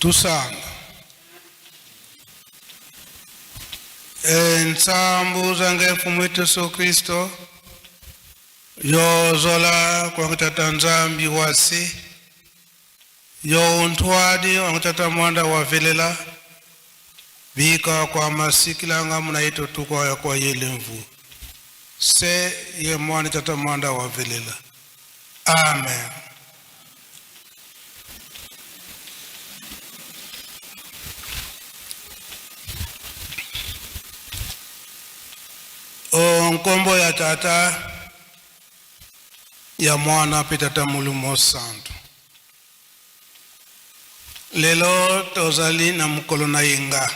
Tusamba. Ensambu zange Mfumu wetu Yesu Kristo yozola kwa Tata Nzambi wasi yo untwadi wa Tata mwanda wa velela bika kwa masikilanga muna yetu tukwa ya kwa yelemvu se ye mwana Tata mwanda wa velela. Amen. O nkombo ya Tata ya Mwana mpe Tata Molimo Santu. Lelo tozali na mokolo na yenga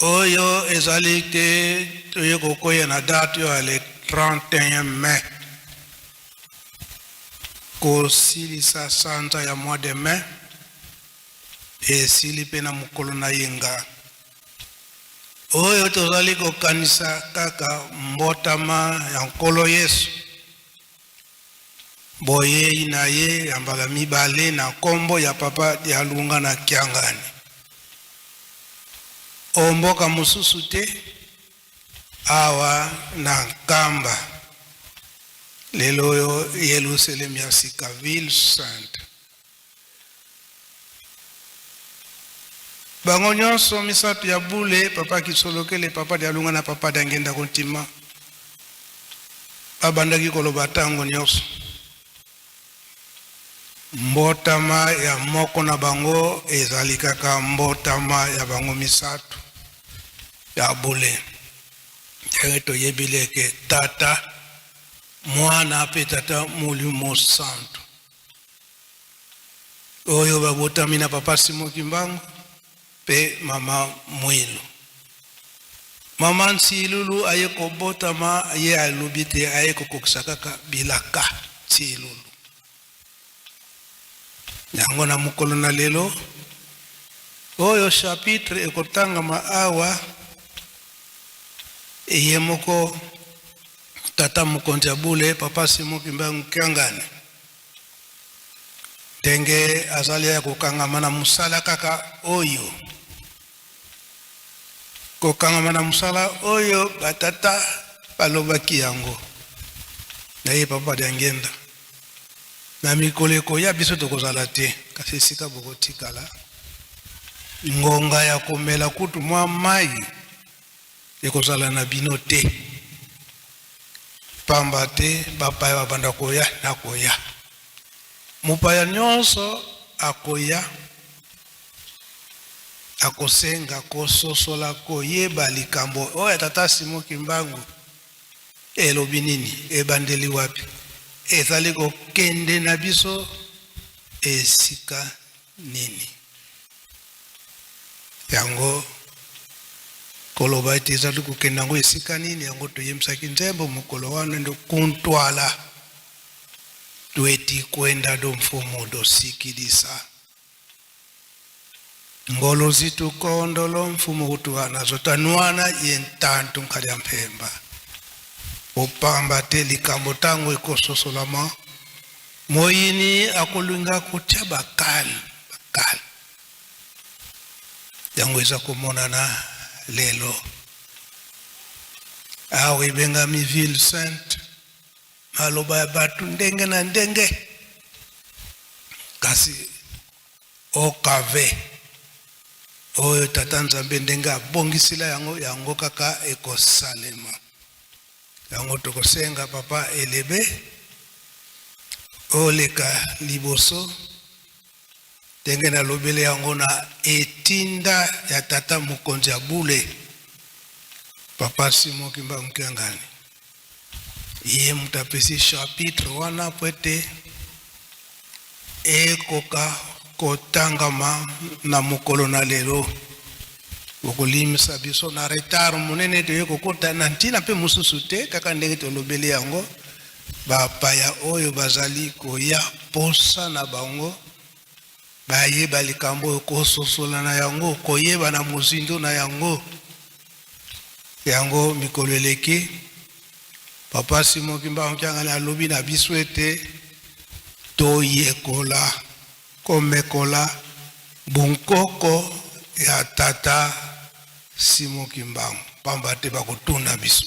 oyo ezali te toye kokweya na date oyo ya le 31 mai kosilisa sanza ya mois de mai esili mpe na mokolo na yenga oyo tozali kokanisa kaka mbotama ya Nkolo Yesu, boyei na ye ya mbala mibale na nkombo ya Papa Dialunga na Kiangani. O mboka mosusu te, awa na Nkamba, lelo oyo Yelusalemi ya sika, ville sainte. Bango nyonso misato ya bule, Papa Kisolokele, Papa Dialunga na Papa Diangienda Kuntima, babandaki koloba tango nyonso mbotama ya moko na bango ezali kaka mbotama ya bango misato ya bule. Ndenge toyebi leke Tata, Mwana mpe Tata Molimo Santu. oyo babotami na Papa Simon Kimbangu pe mama Mwilu. Mama Nsilulu aye kobotama, ye alobi te aye kokokisa kaka bilaka Nsilulu. Yango na mokolo na lelo oyo chapitre ekotangama awa, ye moko tata mokonzi ya bule Papa Simon Kimbangu Kiangani ndenge azali ya kokangama na mosala kaka oyo kokangama na mosala oyo batata balobaki yango na ye Papa Diangienda na mikolo ekoya biso tokozala te, kasi esika bokotikala ngonga ya komela kutu mwa mai ekozala na bino te, pamba te bapaya babanda koya na koya. Mopaya nyonso akoya, akosenga kososola koyeba likambo oyo ya Tata Simon Kimbangu elobi nini, ebandeli wapi, ezali kokende na biso esika nini. Yango koloba ete ezali kokende yango esika nini, yango toyembisaki nzembo mokolo wana nde kuntwala tweti kwenda do mfumu dosikilisa ngolo zitu kondolo mfumu kutuana zotanwana ye ntantu nkali ya mpemba opamba te likambo ntango ekososolama Moyini akolinga kotia bakale, bakale. Yango eza komonana lelo. Awa ebengami ville sainte, maloba ya bato ndenge na ndenge, kasi okave oyo Tata Nzambe ndenge abongisila yango, yango kaka ekosalema. Yango tokosenga Papa Elebe oleka liboso ndenge nalobeli yango na etinda ya tata mokonzi ya bule Papa Simon Kimbangu Kiangani. Ye moto apesi chapitre wana po ete ekoka kotangama na mokolo na lelo. Bokolimisa biso na retard monene toye kokota na ntina mpe mosusu te, kaka ndenge tolobeli yango, bapaya oyo bazali koya posa na bango bayeba likambo oyo, kososola na yango, koyeba na mozindo na yango. Yango mikolo eleki Papa Simon Kimbangu Kiangani alobi na biso ete toyekola. Komekola bonkoko ya tata Simon Kimbangu, pamba te bakotuna biso.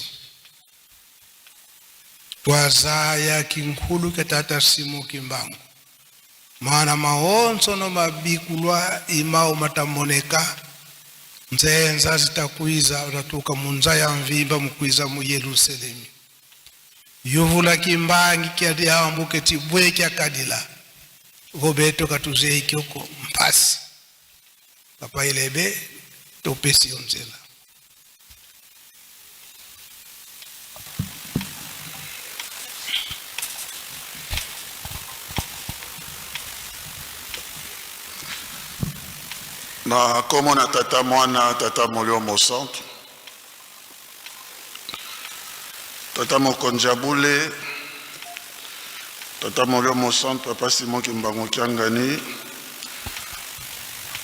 Twazaya kinkulu ke tata Simon Kimbangu. Mana maonso no mabikulwa imao matamoneka nzenza zitakwiza utatuka munza ya mvimba mukwiza mu Yerusalemi. Yuvula kimbangi kya diambu ke tibwe kya kadila. Roberto katuzei kyoko mpasi. Papa Elebe topesi yo nzela. Na nkombo na Tata, Mwana, Tata Molimo Mosantu. Tata Mokonzi ya Bule, Tata Molimo Mosantu, Papa Simon Kimbangu Kiangani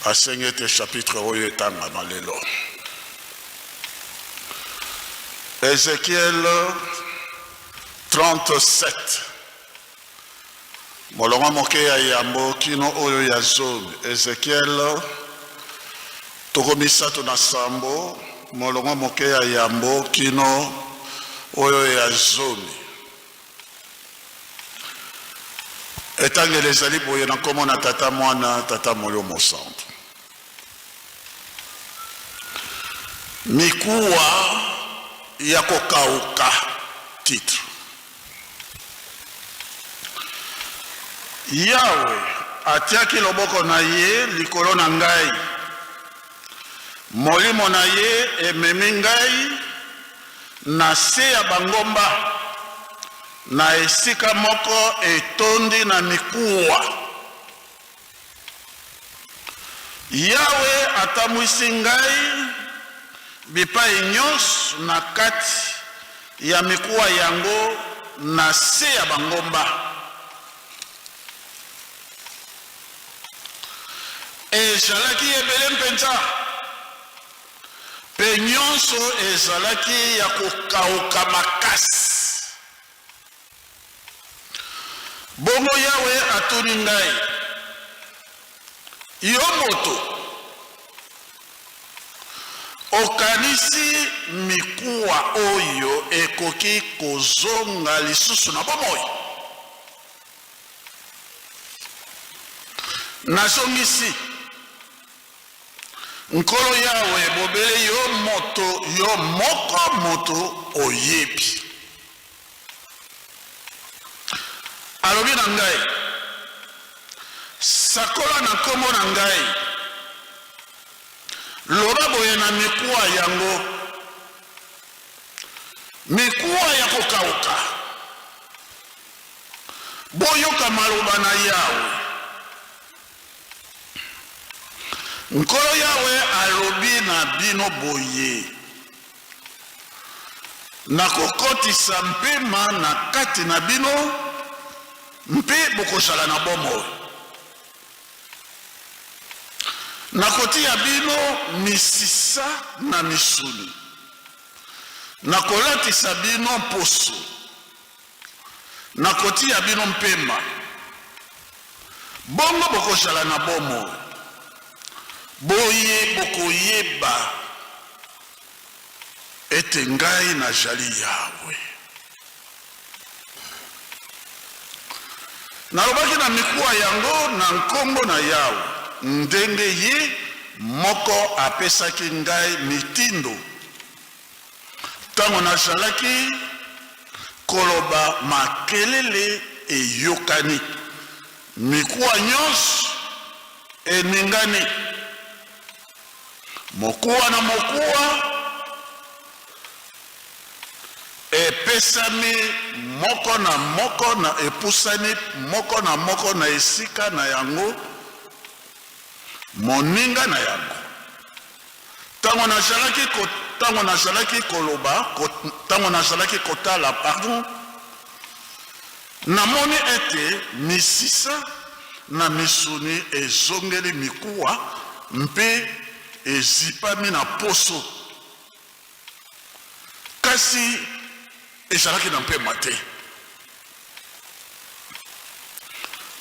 asengi ete chapitre oyo etangama lelo. Ezekiel 37 molongo moke ya yambo kino oyo ya zomi. Ezekiel 37 molongo moke ya yambo kino oyo ya zomi. Etangeli ezali boye na nkombo na Tata, Mwana, Tata Molimo Mosantu. Mikuwa ya kokauka titre. Yawe atiaki loboko na ye likolo na ngai, Molimo na ye ememi ngai na se ya bangomba, na esika moko etondi na mikuwa. Yawe atambwisi ngai bipai nyonso na kati ya mikuwa yango na se ya bangomba. Ezalaki ebele mpenza, mpe nyonso ezalaki ya kokauka makasi. Bongo Yawe atuni ngai, Yo moto, okanisi mikuwa oyo ekoki kozonga lisusu na bomoi? Nazongisi, Nkolo Yawe, bobele yo moto, yo moko moto oyebi. Alobi na ngai, Sakola na nkombo na ngai, loba boye na mikuwa yango, Mikuwa ya kokauka, boyoka maloba na Yawe. Nkolo Yawe alobi na bino boye, Nakokotisa mpema na kati na bino, mpe bokozala na bomoi. Nakotia bino misisa na misuni, nakolatisa bino mposo, nakotia bino mpema, bongo bokozala na bomoi. Boye bokoyeba ete ngai nazali Yawe. Nalobaki na mikuwa yango na nkombo na Yawe, ndenge ye moko apesaki ngai mitindo. Ntango nazalaki koloba, makelele eyokani, mikuwa nyonso eningani, mokuwa na mokuwa epesami moko na moko na epusani moko na moko na esika na yango moninga na yango. Tango nazalaki ko, tango nazalaki koloba, ko, tango nazalaki kotala, pardon, namoni ete misisa na misuni ezongeli mikuwa mpe ezipami na poso, kasi ezalaki na mpema te.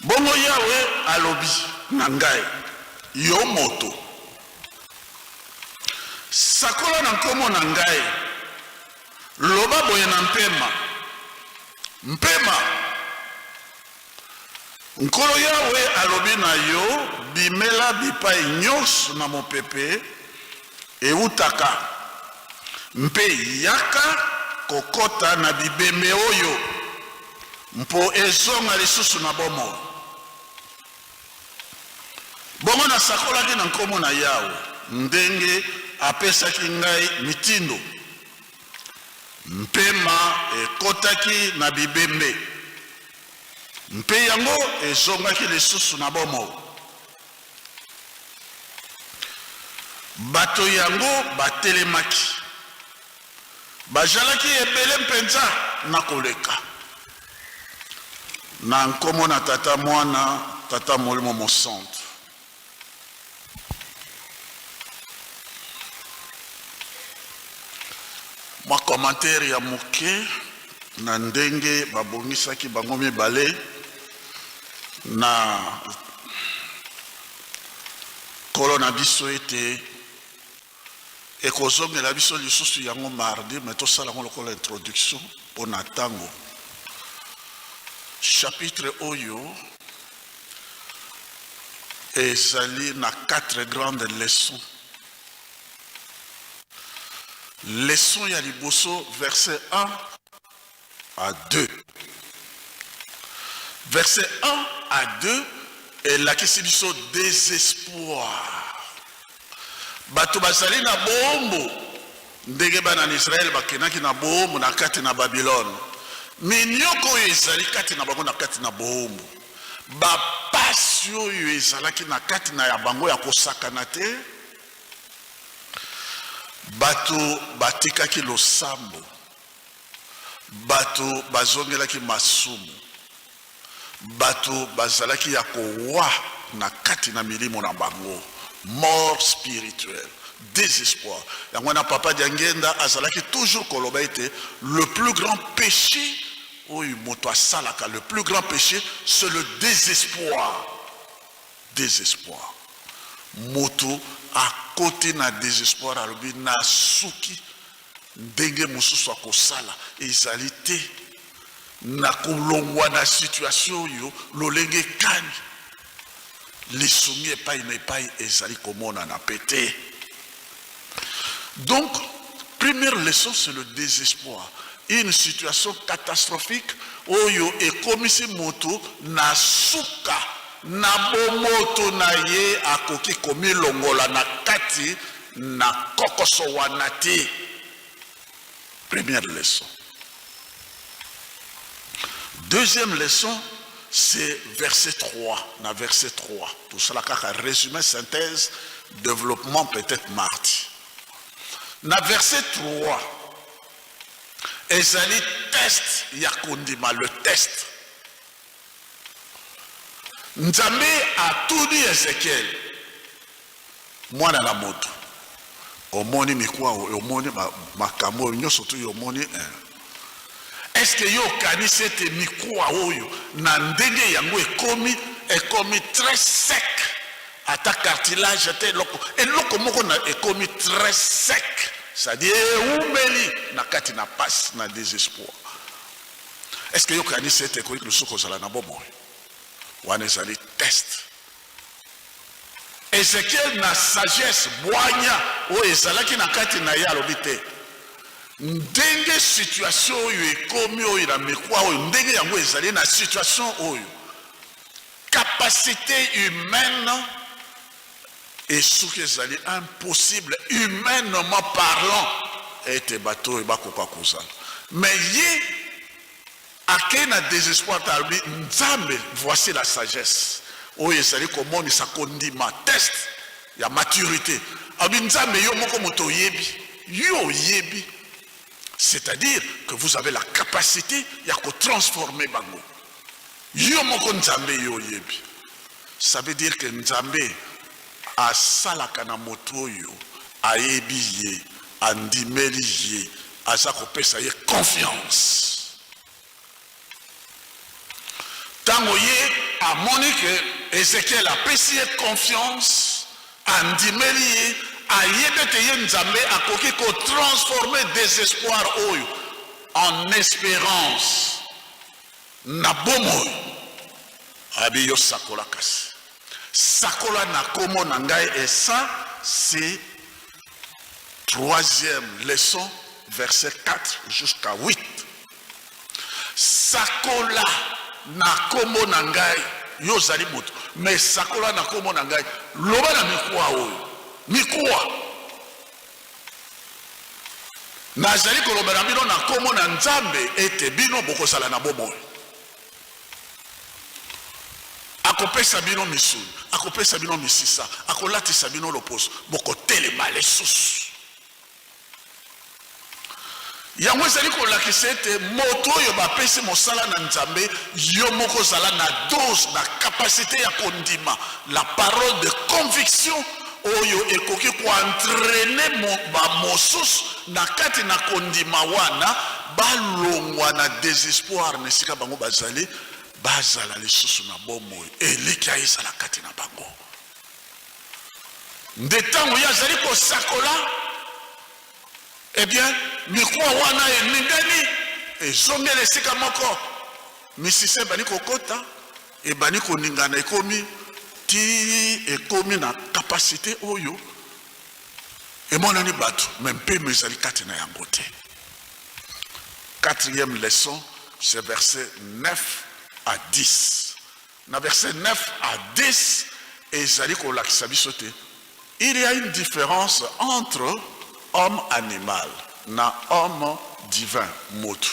Bongo Yawe alobi. na ngai, Yo moto, sakola na nkombo na ngai, loba boye na mpema, Mpema, Nkolo Yawe alobi na yo, bimela bipai nyonso na mopepe ewutaka, mpe yaka kokota na bibembe oyo, mpo ezonga lisusu na bomoi. Bongo nasakolaki na nkombo na Yawe, ndenge apesaki ngai mitindo. Mpema ekotaki na bibembe, mpe yango ezongaki lisusu na bomoi. Bato yango batelemaki, bajalaki ebele mpenza na koleka. Na nkombo na Tata, Mwana, Tata Molimo Mosantu. Mwa commentaire ya moke na ndenge babongisaki bango mibale na Nkolo na biso ete ekozongela biso lisusu yango mardi, mais tosala yango lokola introduction mpo na ntango. Chapitre oyo ezali na quatre grandes leçons. Leçon ya liboso, verset 1 à 2. Verset 1 à 2 elakisi biso désespoir. Bato bazali na boombo ndenge bana na Israele bakendaki na boombo na kati na Babilone. Minyoko oyo ezali kati na bango na kati na boombo, bapasi oyo ezalaki na kati na ya bango ya kosakana te, bato batikaki losambo. Bato bazongelaki masumu. Bato bazalaki ya kowa na kati na milimo na bango. Mort spirituelle. Desespoir. Yango wana Papa Diangienda azalaki toujours koloba ete le plus grand peche oyo moto asalaka, le plus grand peche c'est le desespoir. Desespoir. Moto akoti na desespoir alobi nasuki. Ndenge mosusu ya kosala ezali te na kolongwa na situation oyo lolenge kani lisungi epai na epai ezali komonana mpe te. Donc, première leçon, c'est le désespoir. Une situation catastrophique oyo ekomisi moto na suka na bomoto na ye akoki komilongola na kati Na kokoso wana te. Première leçon. Deuxième leçon, c'est verset 3. Na verset 3. Tout cela kaka résumé, synthèse, développement peut-être mardi. Na verset 3, ezali test ya kondima, le test. Nzambe atuni Ezekiel, Mwana na moto, omoni mikuwa oyo, omoni makambo oyo nyonso tu yo omoni eh. Est-ce que yo okanisi ete mikuwa oyo na ndenge yango ekomi, ekomi très sec, ata cartilage ata eloko, eloko moko na ekomi très sec, c'est-à-dire ewumeli na kati na pasi, na desespoir. Est-ce que yo okanisi ete ekoki lisusu kozala na bomoi? Wana ezali test. Ezekiel na sagesse, bwanya oyo ezalaki na kati na ye alobi te ndenge situation oyo ekomi oyo na mikuwa oyo ndenge yango ezali na situation oyo capacité humaine esuki ezali impossible humainement parlant ete bato oyo bakoka kozala mais ye Akei na desespoir te alobi Nzambe voici la sagesse oyo ezali komonisa kondima test ya maturite alobi Nzambe yo moko moto oyebi yo oyebi c'est-à-dire que vous avez la capacité ya ko transformer bango yo moko Nzambe yo oyebi ça veut dire que Nzambe asalaka na moto oyo ayebi ye andimeli ye aza kopesa ye confiance. Tango ye amoni ke Ezekiel apesi ye confiance, andimeli ye, ayebi ete ye Nzambe akoki kotransforme désespoir oyo en espérance na bomoi. Abi yo sakola, kasi sakola na kombo na ngai. Et ça, c'est troisième leçon, verset 4 jusqu'à 8. Sakola na kombo na ngai. Yo ozali moto, mais sakola na kombo na ngai, loba na mikuwa oyo, mikuwa, nazali koloba na bino na kombo na Nzambe ete bino bokozala na bomoi. Akopesa bino misuni, akopesa bino misisa, akolatisa bino loposo, bokotelema lisusu. Yango ezali kolakisa ete moto oyo bapesi mosala na Nzambe, yo moko ozala na dose, na capacité ya kondima la parole de conviction oyo ekoki koentraîner bamosusu na kati na kondima wana, balongwa na désespoir na esika bango bazali, bazala lisusu na bomoi, elikya ezala kati na bango. Nde ntango ye azali kosakola, eh bien, mikuwa wana eningani, ezongela esika moko, misisa ebandi kokota, ebandi koningana, ekomi ti ekomi na capacité oyo emonani bato, mais mpema ezali kati na yango te. Quatrième leçon, c'est verset 9 à 10. Na verset 9 à 10, ezali kolakisa biso te il y a une différence entre homme animal na homme divin. Moto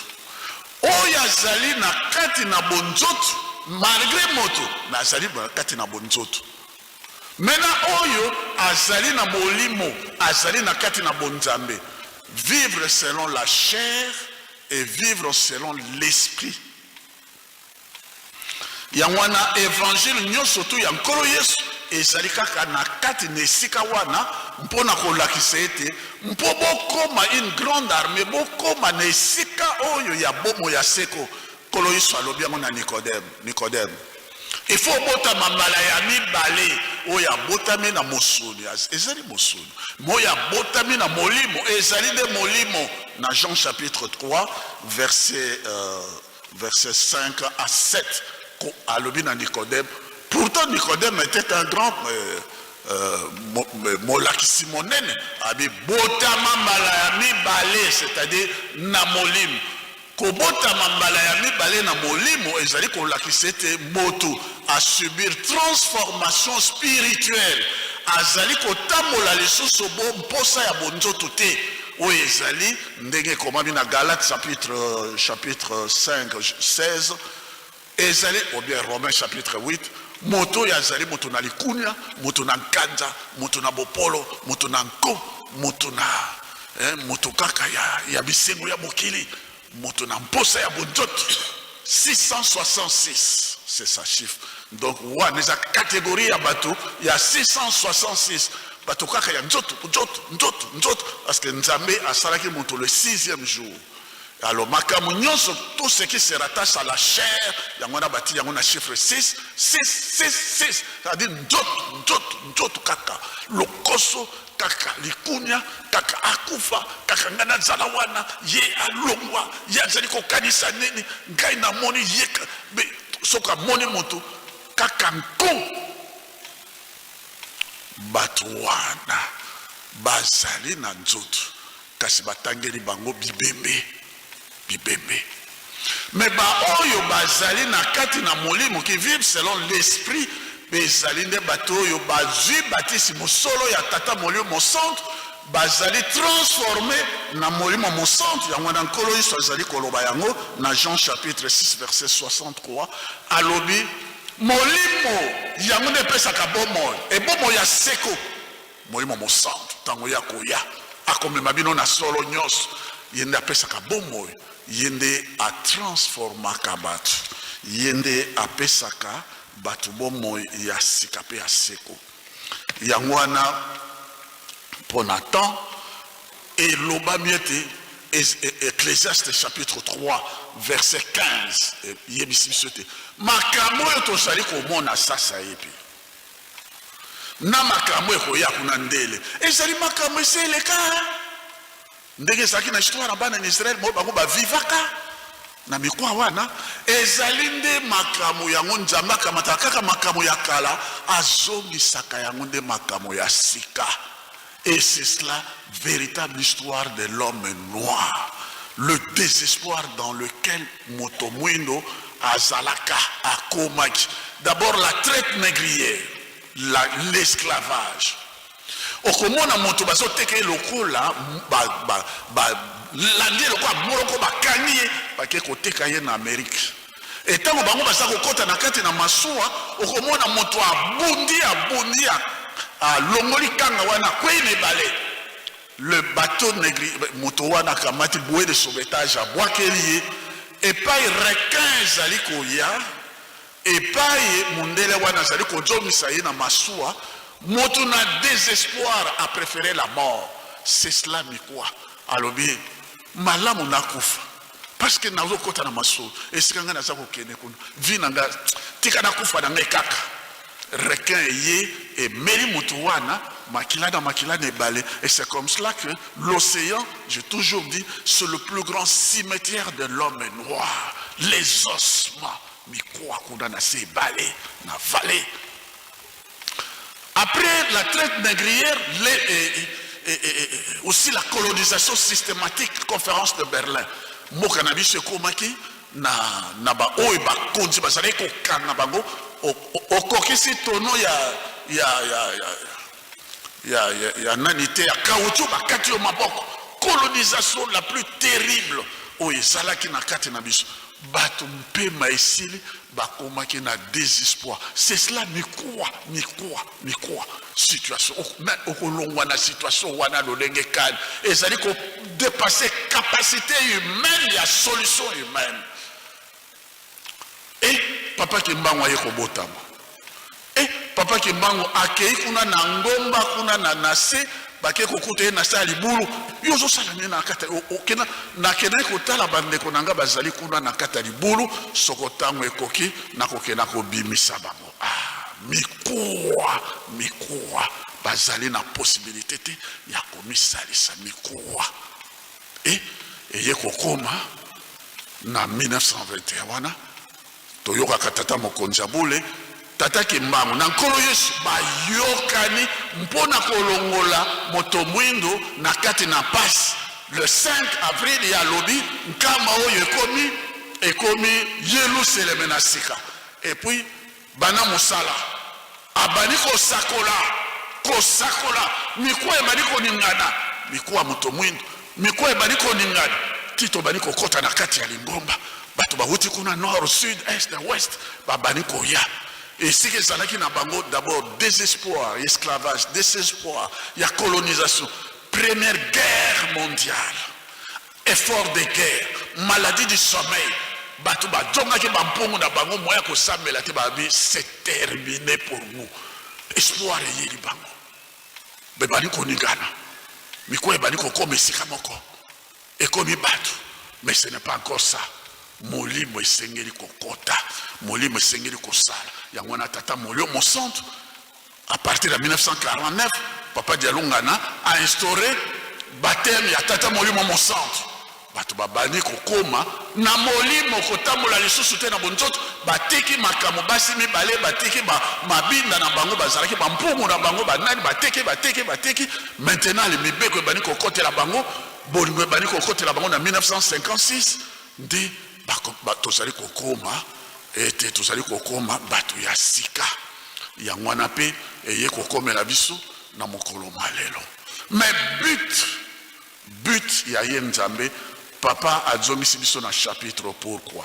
oyo azali na kati na bonzoto, malgré moto mais azali na kati na bonzoto, maintenant oyo azali na molimo, azali na kati na bonzambe. Vivre selon la chair et vivre selon l'esprit. Yango wana évangile nyonso tu ya Nkolo Yesu ezali kaka na kati na esika wana, mpo na kolakisa ete mpo bokóma une grande armée, bokóma na esika oyo ya bomo ya seko. Nkolo Yesu alobi yango na Nikodeme: "Nikodeme, il faut obotama mbala ya mibale." Oyo abotami na mosuni ezali mosuni, mais oyo abotami na molimo ezali nde molimo. Na Jean chapitre 3, verset 5 à 7, alobi na Nicodème. Pourtant Nicodème était un grand molakisi monene. Abi botama mbala ya mibale, c'est-à-dire na molimo. Kobotama mbala ya mibale na molimo ezali kolakisa ete moto asubir transformation spirituelle, azali kotambola lisusu bo mposa ya bonzoto te, oyo ezali ndenge ekomami na Galate chapitre 5 16, ezali ou bien Romain chapitre 8. Moto oyo azali moto na likunya, moto na nkanza, moto na bopolo, moto na nko, moto na moto kaka ya bisengo ya mokili, moto na mposa ya bonzoto, 666, c'est ça chiffre. Donc wana eza catégorie ya bato ya 666, bato kaka ya nzoto, nzoto, nzoto, nzoto, parce que Nzambe asalaki moto le sixième jour. Alors makambo nyonso, tout ce qui se rattache à la chair, yango wana bati yango na chiffre 6 6 6 6, c'est-à-dire nzoto, nzoto, nzoto, kaka lokoso, kaka likunya, kaka akufa, kaka ngai nazala wana, ye alongwa, ye azali kokanisa nini, ngai namoni ye. Soki amoni moto, kaka nko. Bato wana bazali na nzoto, kasi batangeli bango bibembe, bibembe. Mais baoyo bazali na kati na molimo, qui vivent selon l'esprit, ezali nde bato oyo bazwi batisi mosolo ya Tata Molimo Mosantu, bazali transformé na Molimo Mosantu. Yango wana Nkolo Yesu azali koloba yango na Jean chapitre 6 verset 63. Alobi molimo yango nde epesaka bomoi, ebomoi ya seko. Molimo Mosantu, ntango ya koya, akomema bino na solo nyonso. Ye nde apesaka bomoi, ye nde atransformaka bato, ye nde apesaka bato bomoi ya sika mpe ya seko. Yango wana, mpo na temps, elobami ete Ecclésiaste chapitre 3 verset 15 eyebisi biso ete Makambo oyo tozali komona sasa yepi na makambo ekoya kuna ndele ezali makambo esi eleka. Ndenge ezalaki na histoire ya bana na Israël, moyo bango bavivaka na mikwa wana, ezali nde makambo yango. Nzambe akamataka kaka makambo ya kala, azongisaka yango nde makambo ya sika. Et c'est cela, véritable histoire de l'homme noir, le désespoir dans lequel moto mwindo azalaka, akomaki. D'abord la traite négrière, l'esclavage. Okomona moto bazoteka ye lokola balandi ye lokola moloko, bakangi ye, bake koteka ye na Amerike. Etango bango baza kokɔta na kati na masuwa, okomona moto abundi, abundi, alongoli kanga wana, akwei na ebale. Le bateau négri, moto wana akamati bouée de sauvetage, abwakeli ye epai requin ezali koya, epai mondele wana azali kozongisa ye na masuwa. Moto na désespoir a préféré la mort. C'est cela mikwa. Alobi malamu nakufa, parce que nazokɔta na masuwa, esika ngai naza kokende kuna, vie na ngai, tika nakufa na ngai kaka. Requin eye, emeli moto wana makila na makila na ebale. Et c'est comme cela que l'océan, j'ai toujours dit, c'est le plus grand cimetière de l'homme noir, les ossements, mikwa kuna na se ebale na vallée. Après la traite négrière, et aussi la colonisation systématique, conférence de Berlin, mboka na biso ekomaki na baoyo bakonzi bazalaki kokanga bango. Okokisi tono ya nani te, ya caoutchouc, bakati yo maboko. Colonisation la plus terrible oyo ezalaki na kati na biso. Bato mpema esili, bakomaki na désespoir. C'est cela mikuwa, mikuwa, mikuwa. Situation okolongwa na situation wana lolenge kani? Ezali kodépasser capacité humaine ya solution humaine. E papa Kimbangu aye kobotama. E papa Kimbangu akei kuna na ngomba kuna na se, bake kokuta ye na se ya libulu. Yo ozosala nini na kati? Nakendaki kotala bandeko na nga, bazali kuna na kati ya libulu. Soko ntango ekoki, nakokenda kobimisa bango. Ah, mikuwa, mikuwa, bazali na possibilité te ya komisalisa, mikuwa. E eye kokoma na 1921 wana, toyokaka tata mokonzi ya bule, tata Kimbangu na Nkolo Yesu bayokani mpo na kolongola moto mwindo na kati na pasi. Le 5 avril ya lobi, nkama oyo ekomi Yelusaleme na sika. Et puis bana mosala abandi kosakola, kosakola, mikuwa ebandi koningana, mikuwa moto mwindo, mikuwa ebandi koningana ti tobandi kokɔta na kati ya lingomba. Bato bawuti kuna nord, sud, est, ouest, babandi koya esika ezalaki na bango. D'abord désespoir, esclavage, désespoir ya colonisation, Première Guerre mondiale, effort de guerre, maladie du sommeil. Bato bazongaki bampungu na bango, moya kosambela te. Babi c'est terminé pour nous. Espoir eyeli bango, bebandi koningana, mikuwa ebandi kokoma esika moko, ekomi bato. Mais ce n'est pas encore ça. Molimo esengeli kokota, molimo esengeli kosala yango wana. Tata Molimo Mosantu, à partir de 1949, papa Dialungana a instauré baptême ya tata Molimo Mosantu. Bato babandi kokoma na molimo, kotambola lisusu te na bonzoto. Bateki makambo, basi mibale bateki mabinda na bango, bazalaki bampungu na bango, banani, bateki, bateki, bateki. Maintenant le mibeko ebandi kokotela bango, bolingo ebandi kokotela bango. Na 1956 nde tozali kokoma ete tozali kokoma bato ya sika. Yango wana mpe eye kokomela biso na mokolo mwa lelo. Mais but ya ye Nzambe, papa azongisi biso na chapitre. Pourquoi?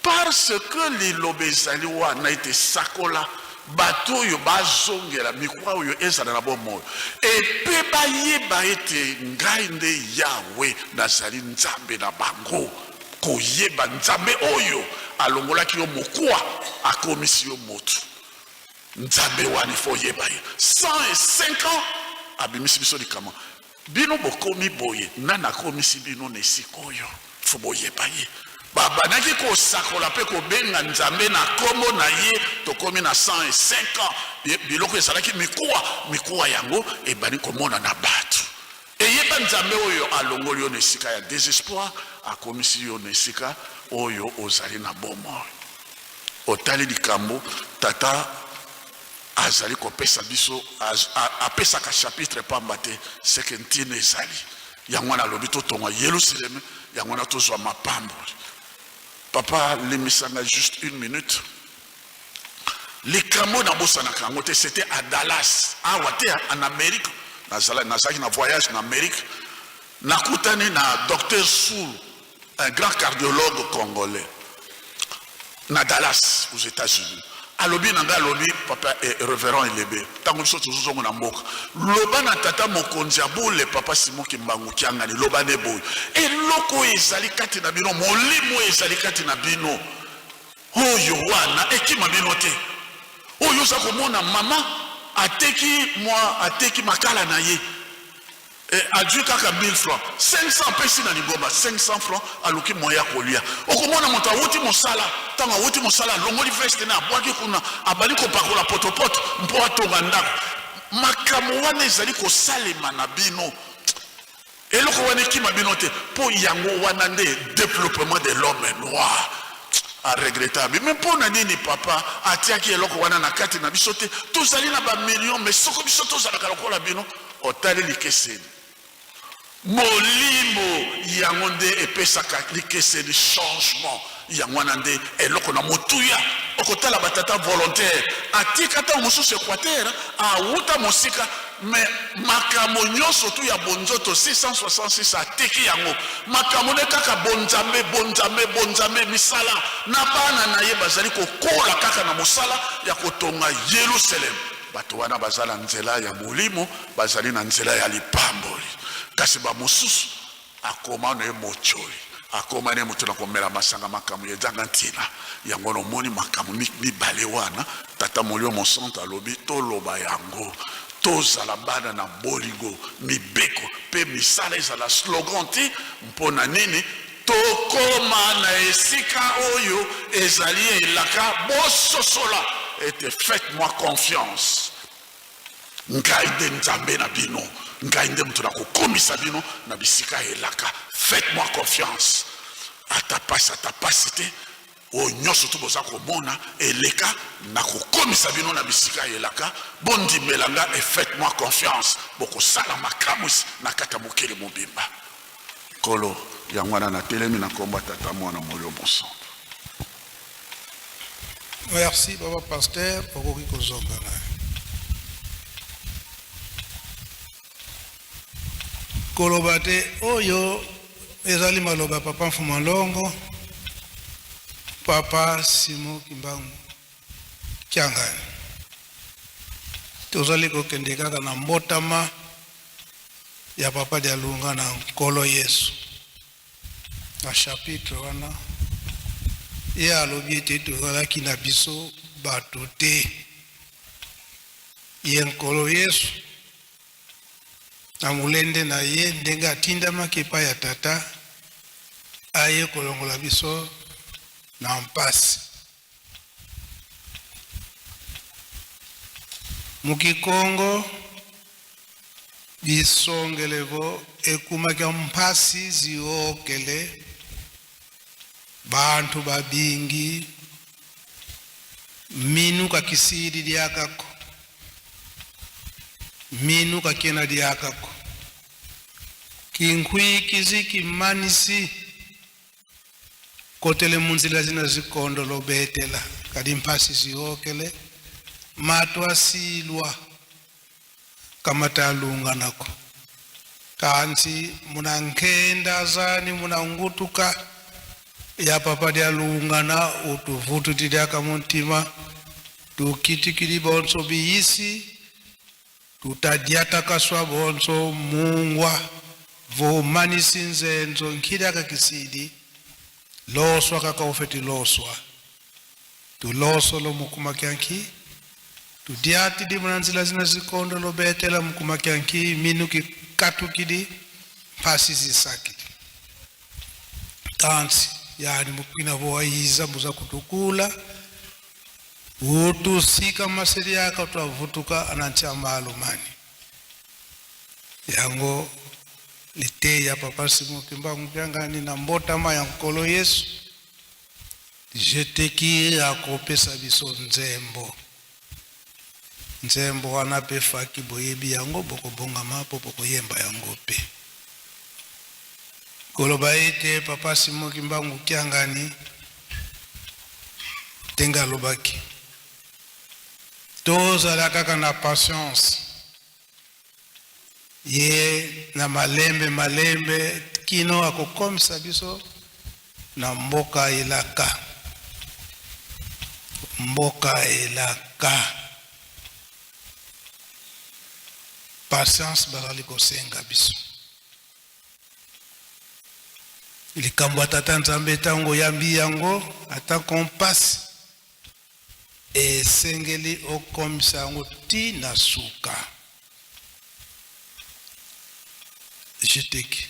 Parce que liloba ezali wana ete sakola, bato oyo bazongela mikwa oyo ezala na bomoi, epe bayeba ete ngai nde Yawe, nazali Nzambe na bango. Koyeba Nzambe oyo alongolaki yo mokwa, akomisi yo motu, Nzambe wana ifo oyeba ye. 105 ans abimisi biso likama. Bino bokomi boye, nani akomisi bino na esika oyo? Fo boyeba ye. Babandaki kosakola mpe kobenga Nzambe na nkombo na ye. Tokomi na 105 ans, biloko ezalaki mikuwa mikuwa, yango ebandi komona na bato. Eyeba Nzambe oyo alongoli yo na esika ya désespoir, akomisi yo na esika oyo ozali na bomoi. Otali likambo tata azali kopesa biso, apesaka chapitre pamba te, seke ntina ezali yango wana. Alobi totonga Yerusaleme, yango wana tozwa mapamboli. Papa, limbisanga juste une minute. Likambo nabosanaka yango te, c'était à Dallas, awa te, en Amérique. Nazalaki na voyage na Amérique, nakutani na docteur Soul, un grand cardiologue congolais, na Dallas, aux États-Unis. Alobi na ngai, alobi: "Papa eh, révérend Elebe, ntango biso tozozonga na mboka, loba na tata mokonzi ya bule, papa Simon Kimbangu Kiangani, loba ne boye: eloko oyo ezali kati na bino, molimo oyo ezali kati na bino oyo wana, ekima bino te. Oyo oza komona, mama ateki mwa, ateki makala na ye, azwi kaka 1000 francs, 500 apesi na lingomba, 500 francs aluki moya kolia. Okomona moto awuti mosala, ntango awuti mosala, alongoli veste na abwaki kuna, abali kopakola potopoto mpo atonga ndako. Makambo wana ezali kosalema na bino, eloko wana ekima bino te, mpo yango wana nde développement de l'homme noir." Aregretter abi: "Mais mpo na nini papa atiaki eloko wana na kati na biso te? Tozali na bamillion, mais soko biso tozalaka lokola bino." Otali likeseni, molimo yango nde epesaka likeseni, changement. Yango wana nde eloko na motuya. Okotala batata volontaire, atika ntango mosusu Équateur, awuta mosika, mais makambo nyonso tu ya bonzoto 666 ateki yango, makambo nde kaka bonzambe, bonzambe, bonzambe, misala na bana na ye bazali kokola kaka na mosala ya kotonga Yerusalem. Bato wana baza na nzela ya molimo, bazali na nzela ya lipamboli. Kasi bamosusu akoma na ye motyoli, akoma ne moto na komela masanga, makambo ezanga ntina. Yango nomoni makambo mibale wana, tata Molimo Mosanto alobi toloba yango: tozala bana na bolingo, mibeko mpe misala ezala slogan te. Mpo na nini? Tokóma na esika oyo ezali elaka. Bososola ete faites-moi confiance, ngai nde Nzambe na bino, ngai nde moto nakokomisa bino na bisika elaka. Faites-moi confiance, ata pasi, ata pasi te, oyo nyonso to boza komona eleka, nakokomisa bino na bisika elaka. Bondimela nga et faites-moi confiance, bokosala makamwisi na kati ya mokili mobimba." Nkolo, yango wana natelemi na nkombo ya Tata, Mwana, Molimo Mosantu. Merci, papa pasteur. Okoki kozonga na koloba te. Oyo ezali maloba ya papa Mfuma Longo, papa Simon Kimbangu Kiangani. Tozali kokende kaka na mbotama ya papa Dialunga na Nkolo Yesu. Na chapitre wana, ye alobi ete tozalaki na biso bato te. Ye Nkolo Yesu, na molende na ye, ndenge atindamaki epai ya Tata, aye kolongola biso na mpasi. Mukikongo bisongelevo ekumaki mpasi ziokele bantu babingi minu kakisili lyakako, minu kakena lyakako, kinkhwikizi kimanisi kotele munzila zina zikondo lobetela kadi mpasi ziokele matu asilwa kamata alunga nako kansi munankenda zani munangutuka ya papa lyalungana utuvututilaka muntima tukitikili bonso biyisi tutadiatakaswa bonso mungwa vumanisi nzenzo nkhiliaka kisili loswa kaka ufeti loswa tuloso lomukumakyanki tudiatili muna nzila zina zikondo lobetela mukumakyanki minu kikatukili mpasi zisakili kansi. Yani mupina vowayiza mbuza kutukula utusika maseli yaka twavutuka anantia maalumani yango liteya Papa Simon Kimbangu Kiangani na mbotama ya Nkolo Yesu jeteki akopesa biso nzembo. Nzembo wana mpe faki boyebi yango, bokobongama mpo bokoyemba yango mpe koloba ete Papa Simon Kimbangu Kiangani ndenge alobaki, tozala kaka na patience ye na malembe malembe kino akokomisa biso na mboka elaka, mboka elaka. Patience bazali kosenga biso. Likambo ya Tata Nzambe, ntango oyambi yango ata kompasi, esengeli okomisa yango ti na suka. Jeteki.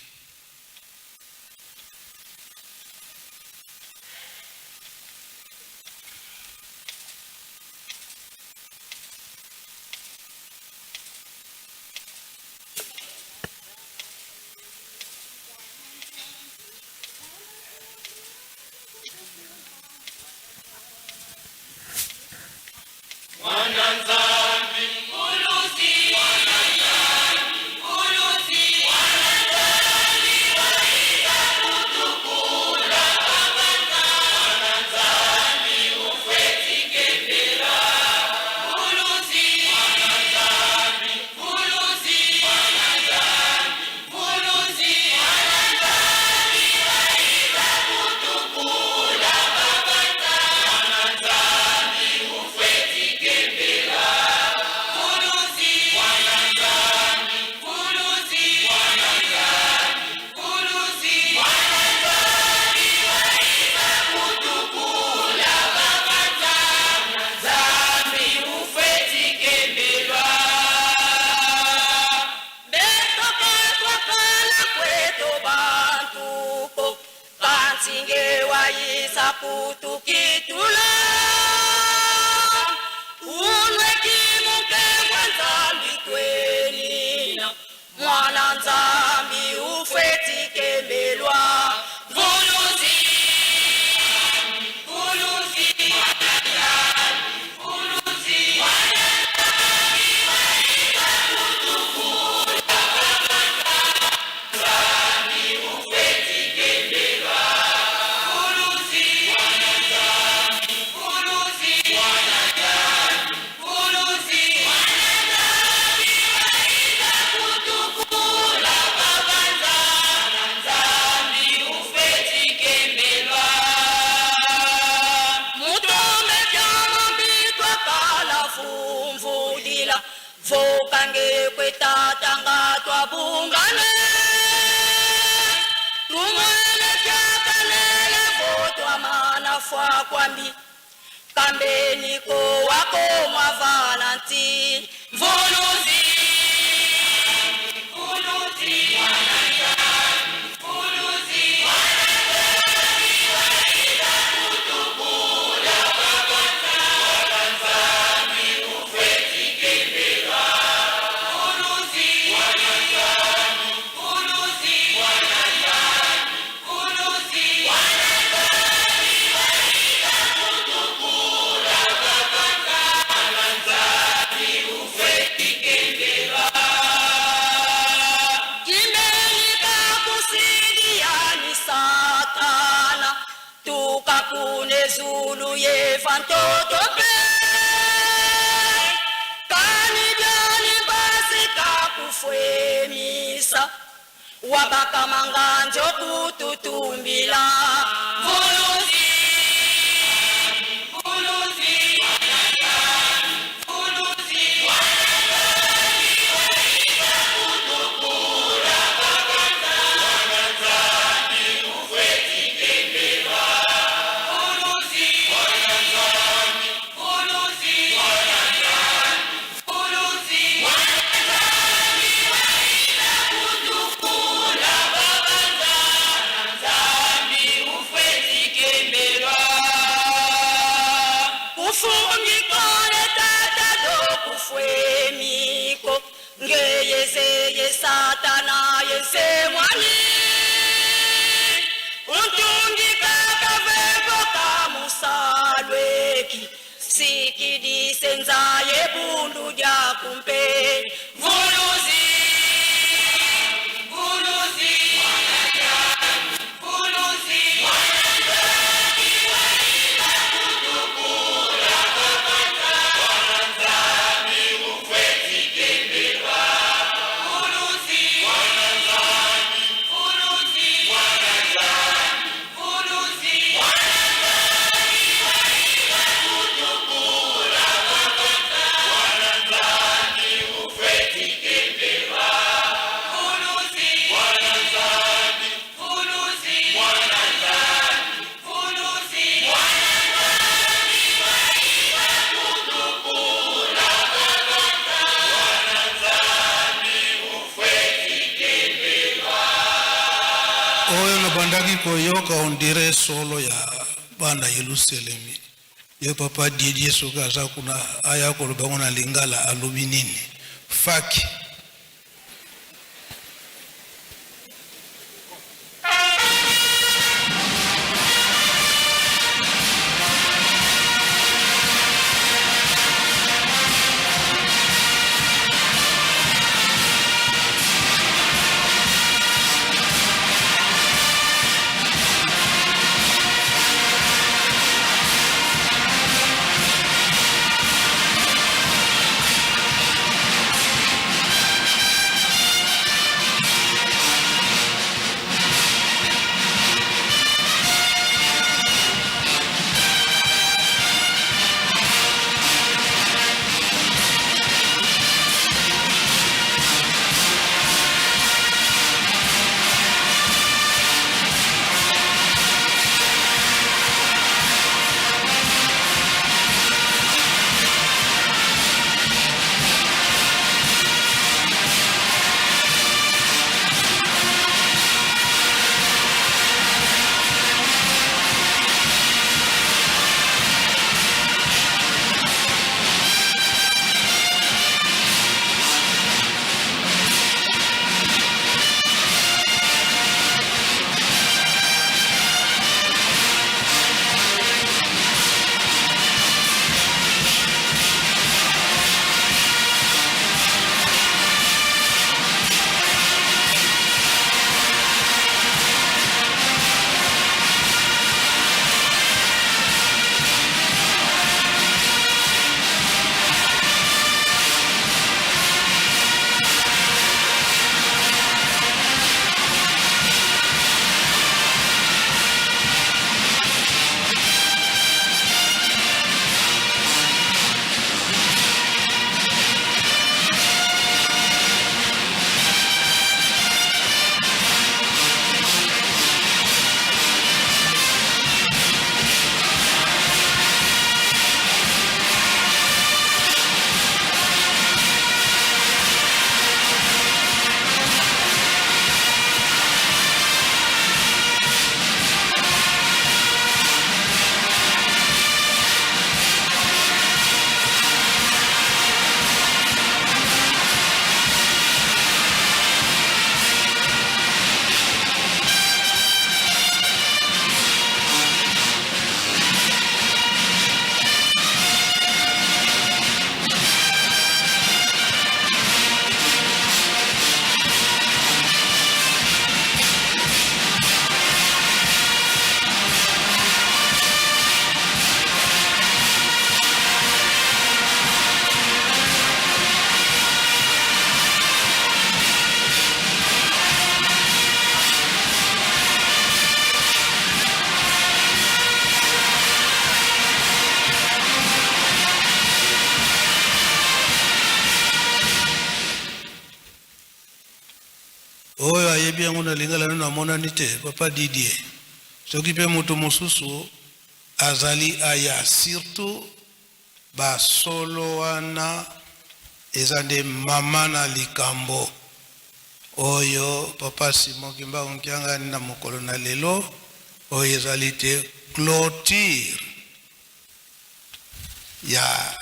Zambi, ufwe. Sikidisenza yebundu jakumpe Vuluzi Vuluzi Vuluzi Vuluzi Vuluzi Vuluzi Vuluzi Vuluzi Vuluzi Oyo nabandaki koyoka ondire solo ya bana Yelusalemi. Ye papa Didier soki aza kuna aya koloba ngo na lingala alobi nini? Faki. Oyo ayebi yango na lingala nano amonani te, papa Didier. Soki mpe moto mosusu azali aya, surtout basolo wana eza nde mama na likambo oyo papa Simon Kimbangu Kiangani na mokolo na lelo oyo ezali te clôture ya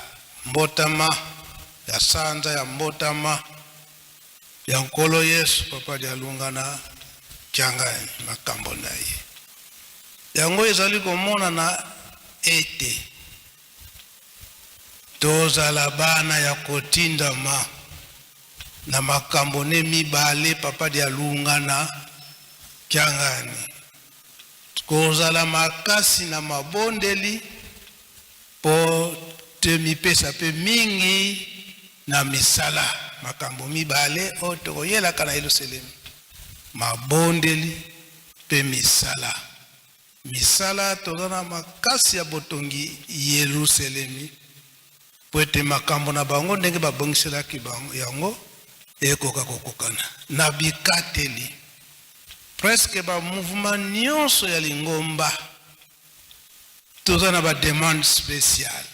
mbotama ya sanza ya mbotama ya Nkolo Yesu. Papa Dialungana Kiangani makambo na ye yango ezali komonana ete Tozala bana ya kotindama na makambo ne mibale papa Dialungana Kiangani. Kozala makasi na mabondeli po temipesa pe mingi na misala. Makambo mibale oyo tokoyelaka na Yelusalemi, mabondeli pe misala. Misala toza na makasi ya botongi Yelusalemi po ete makambo na bango ndenge babongiselaki bango yango ekoka kokokana na bikateli. Presque ba mouvement nyonso ya lingomba toza na ba demande spéciale.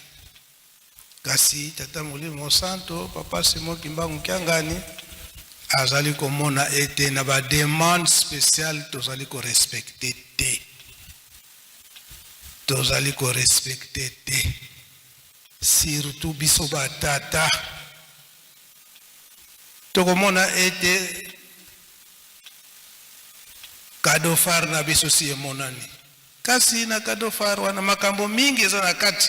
Kasi Tata Molimo Santo, Papa Simon Kimbangu Kiangani azali komona ete na ba demande spéciale tozali ko respecter te, tozali ko respecter te, surtout biso ba tata tokomona ete cadeau phare na biso si emonani, kasi na cadeau phare wana makambo mingi eza na kati.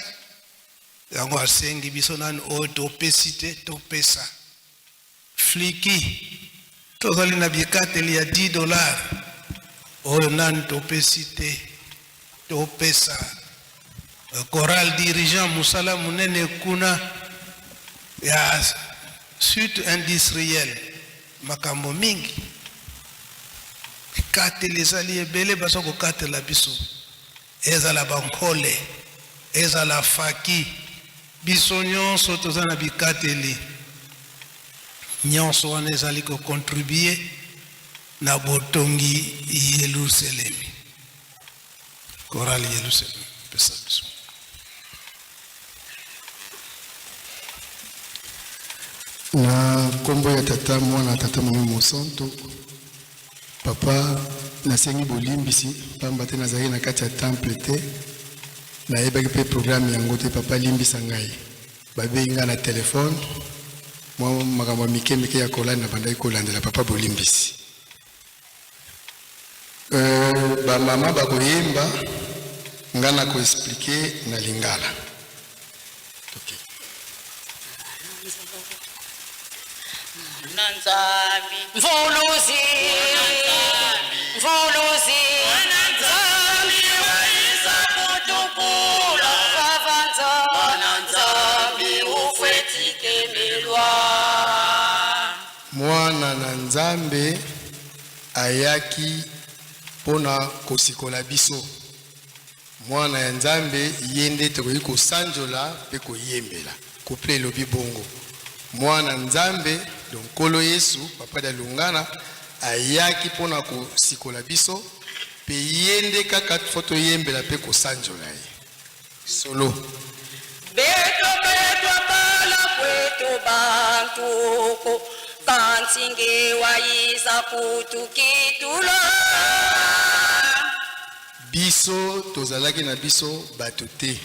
Yango asengi biso nanu oyo topesi te topesa. Fliki tozali na bikateli ya 10 dollars oyo nanu topesi te topesa. Chorale dirigeant mosala monene kuna ya suite industrielle makambo mingi bikateli ezali ebele baza kokatela biso. Ezala ba nkole, ezala faki, biso nyonso toza na bikateli. Nyonso wana ezali ko contribuer na botongi Yelusalemi. Chorale Yelusalemi, pesa biso. Na nkombo ya Tata, Mwana, Tata Molimo Mosantu. Papa, nasengi bolimbisi pamba te nazalaki na kati ya temple te, nayebaki pe programme yango te. Papa, limbisa ngai. Babengi ngai na telephone, mwa makambo ya mike mike ya kolanda nabandaki kolandela. Papa, bolimbisi. Euh, ba mama bakoyemba, ngai nako expliquer na lingala. Okay. Mvuluzi, Mvuluzi, Nzambi waisa kutukula vavanza, Nzambi ufwetikemelwa. Mwana na Nzambe ayaki mpo na kosikola biso. Mwana ya Nzambe, ye nde tokoki kosanjola mpe koyembela. Couplet elobi bongo. Mwana Nzambe, donc Nkolo Yesu, Papa Dialungana, ayaki mpo na kosikola biso, mpe ye nde kaka faut toyembela mpe kosanjola ye. Solo. Beto betwa bala kwetu bantuku kanti ngewayiza kutukitula. Biso tozalaki na biso bato te,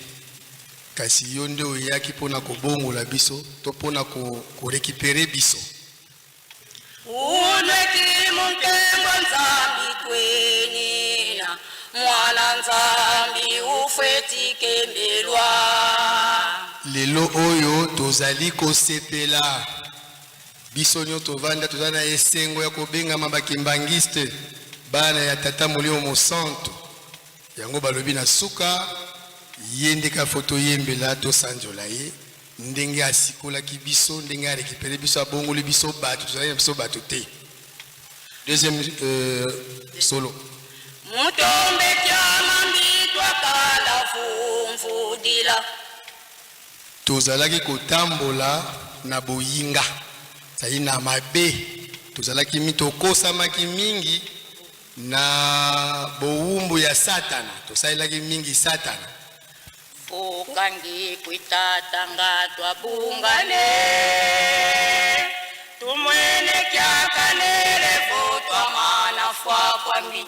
kasi yo nde oyaki mpo na kobongola biso to mpo na ko, ko recuperer biso. Uneki munkembo Nzambi twenina, mwana Nzambi ufwetikembelwa. Lelo oyo tozali kosepela, biso nionso tovanda toza na esengo ya kobengama ba kimbanguiste, bana ya Tata Molimo Mosantu. Yango balobi na suka, ye nde kaka faut toyembela, tosanjola ye ndenge asikolaki biso, ndenge a recuperer biso, abongoli biso batu, tozalaki na biso batu te. Deuxième solo. Mutombe kyama mbitwa kala vumvudila. Tozalaki kotambola na boyinga, ezali na mabe, tozalaki mi tokosamaki mingi na bowumbu ya Satana, tosalelaki mingi Satana. Fukangi kwitatanga twabungane tumwene kyakanele votwamana fwakwambi.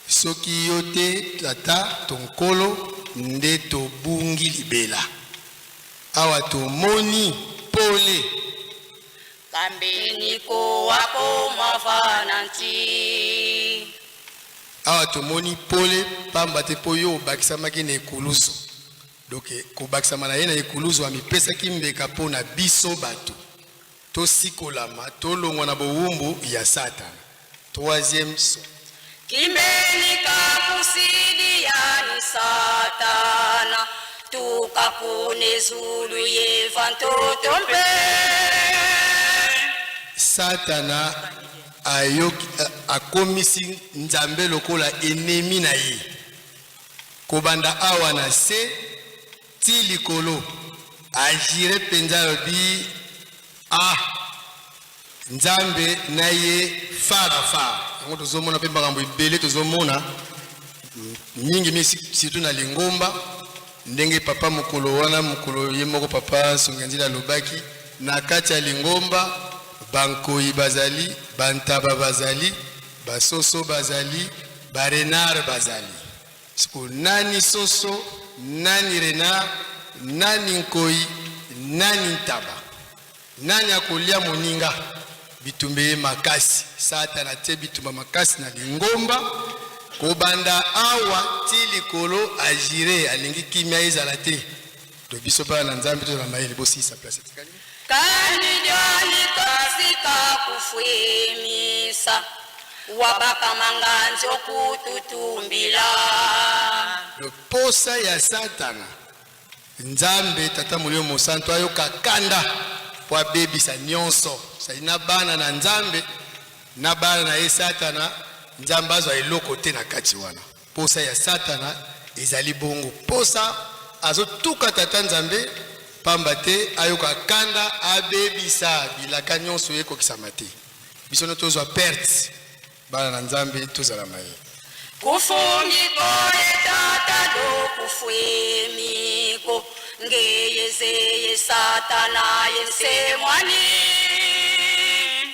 Soki yo te Tata to Nkolo nde tobungi libela. Awa tomoni pole. Kambeni ko mwavana nti. Awa tomoni pole pamba te mpo yo obakisamaki na ekulusu. Donc kobakisama na ye na ekuluzu, amipesaki mbeka mpo na biso bato tosikolama, tolongwa na bowumbu ya Satana. Troisième sceau. Kimbeni kakusidiani Satana tukakune zulu yeva ntoto mpe. Satana ayoki, akomisi Nzambe lokola ennemi na ye. Kobanda awa na se ti likolo, agire mpenza, alobi ah Nzambe na ye fara fara. Yango tozomona mpe makambo ebele, tozomona mingi mingi surtout na lingomba, ndenge papa mokolo wana, mokolo ye moko papa Songanzila alobaki, na kati ya lingomba bankoyi bazali, bantaba bazali, basoso bazali, barenard bazali. Siko nani soso, nani renard, nani nkoyi, nani ntaba, nani akolia moninga? Bitumba ye makasi. Satana atie bitumba makasi na lingomba kobanda awa ti likolo. Agire, alingi kimia ezala te. To biso bana na Nzambe tozala mayele. Bosilisa place etikali. Kandidiani kasika kufwimisa wabakamanganzo kututumbila. Posa ya Satana, Nzambe Tata Molimo Mosantu ayoka kanda mpo abebisa nyonso sali na bana na Nzambe na bana na ye Satana. Nzambe azwa eloko te na kati wana. Posa ya Satana ezali bongo, posa azotuka Tata Nzambe pamba te, ayoka kanda, abebisa bilaka nyonso ekokisama te, biso no tozwa perte. Bana na Nzambe tozala mayele. Kufungiko etata do kufwimiko ngeyezeye Satana yesemwani.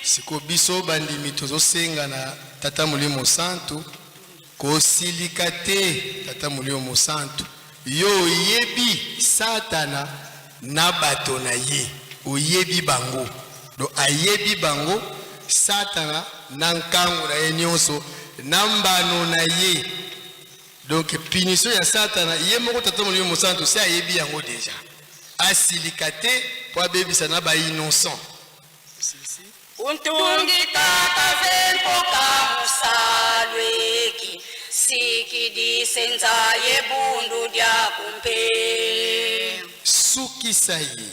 Sikoyo biso bandimi tozosenga na Tata Molimo Santu kosilika te. Tata Molimo Mosantu, yo oyebi Satana na bato na ye, oyebi bango. Do ayebi bango, Satana na nkango na ye nyonso na mbano na ye. Donc punition ya Satana, ye moko Tata Molimo Mosantu si ayebi yango deja. Asilika te mpo abebisa na bainnocent. Untungikaka vempoka musalweki sikidisenza ye bundu dia kumpe. Sukisa ye.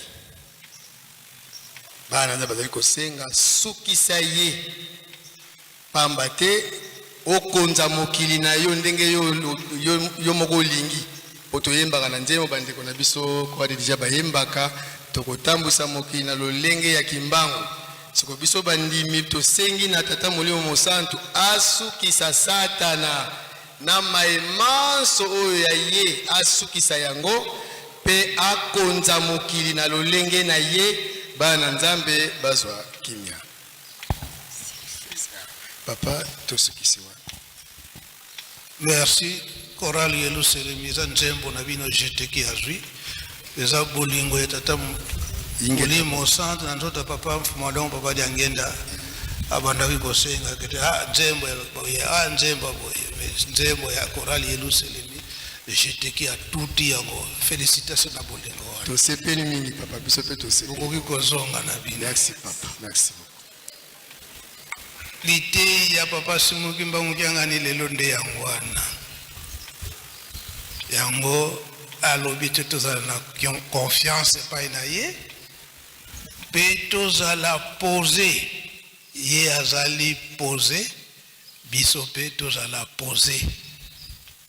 Bana nzambe bazali kosenga sukisa ye, pamba te okonza mokili na yo ndenge yo, yo, yo moko olingi. Po toyembaka na nzembo, bandeko na biso kwadi deja bayembaka, tokotambwisa mokili na lolenge ya Kimbangu. Siko biso bandimi tosengi na Tata Molimo Mosantu asukisa Satana na maye manso oyo ya ye, asukisa yango mpe akonza mokili na lolenge na ye, bana na Nzambe bazwa kimia. Papa, tosukisi wana. Merci chorale Yelusalemi, eza nzembo na bino jeteki azwi, eza bolingo ya Tata Molimo Centre na nzoto ya papa Mfuma Dongo, papa Diangenda abandaki kosenga kete ah nzembo ya boye, ah nzembo ya boye, mais nzembo ya chorale Yelusalemi jeteki atuti yango. Félicitation na bolingo wana. Tosepeli mingi papa, biso mpe tosepeli. Bokoki kozonga na bino. Merci papa, merci beaucoup. Liteyi ya papa Simon Kimbangu Kiangani lelo nde yango wana. Yango alobi te tozala na confiance epai na ye mpe tozala pose. Ye azali pose, biso mpe tozala pose,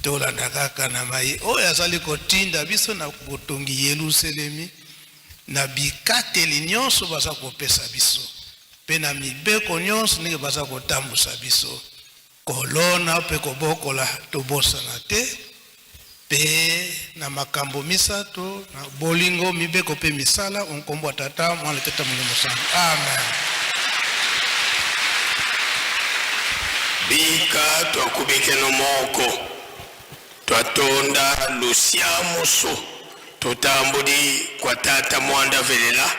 tolanda kaka na maye oyo azali kotinda biso na botongi Yelusalemi, na bikateli nyonso baza kopesa biso mpe na mibeko nyonso ndenge baza kotambusa biso, kolona mpe kobokola, tobosana te mpe na makambo misato na bolingo, mibeko mpe misala. Nkombo ya Tata, Mwana, Tata Molimo Santu, amen. Bika twakubikeno moko twatonda lusya musu tutambudi kwa tata mwanda velela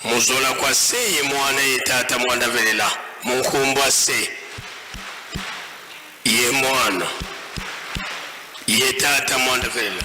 muzola kwa se ye mwana ye tata mwanda velela munkumbwa se ye mwana ye tata mwanda velela.